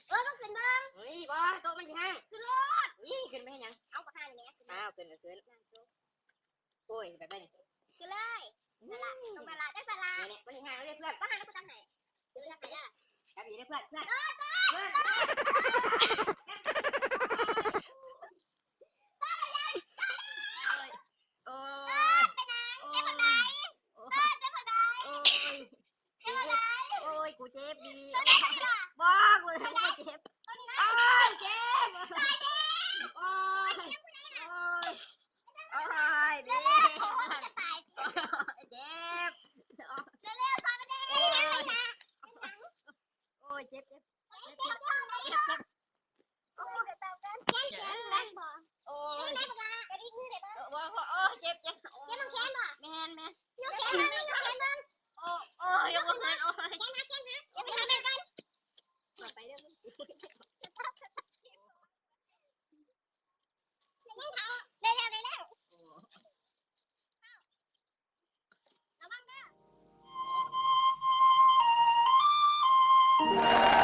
ເອີ ເບິ່ງຂຶ້ນເບິ່ງ ເຮີ້ຍ ບໍ່ ໂຕະມັນຊິຫັກ ຂຶ້ນໂລດ ອີ ຂຶ້ນໄປເຮັດຫຍັງ? ເອົາ ບັກຫ່ານີ້ແໝ ຂຶ້ນ ອ້າວ ຂຶ້ນ ຂຶ້ນ ໂອ້ຍ ແບບໃດນີ້? ຂຶ້ນເລີຍ ນັ້ນລະ ອືມ ລົງມາລະ ຈັກສັນລະ ນີ້ໆ ມັນຊິຫັກເລີຍເພື່ອນ ບໍ່ຫັກແລ້ວກູຈັບໃຫ້ ເດີນທາງໄປເດີ ຈັບດີເດີເພື່ອນ ເພື່ອນ ເອີ ເອີ ເອີ ເອີ ເອີ ໂອ້ຍ ໂອ້ຍ ເອີ ເຈັບປານໃດ? ໂອ້ຍ ເອີ ເຈັບປານໃດ? ໂອ້ຍ ເຈັບປານໃດ? ໂອ້ຍ ໂອ້ຍ ກູເຈັບດີ ບໍ່ ກູບໍ່ເຈັບ ໂອ້ຍ ເຈັບ ໂອ້ຍ ໂອ້ຍ ໂອ້ຍ ເຈັບ ເຈັບ ໂອ້ຍ ເຈັບ ເຈັບ ເຈັບ ເຈັບ ໂອ້ຍ ເຈັບ ເຈັບ ໂອ້ຍ ບໍ່ ບໍ່ ໂອ້ຍ ເຈັບ ເຈັບ ໂອ້ຍ ແມ່ນ ແມ່ນ ຍົກແຂນເບິ່ງ ຍົກແຂນເບິ່ງ ໂອ້ຍ ໂອ້ຍ ຍົກບໍ່ຂຶ້ນ ໂອ້ຍ ແຂນຫັກ ແຂນຫັກ ຢ່າໄປຫາແມ່ກ່ອນ ໄປເດີ້ ໄດ້ແລ້ວ ໄດ້ແລ້ວ ລະວັງເດີ້.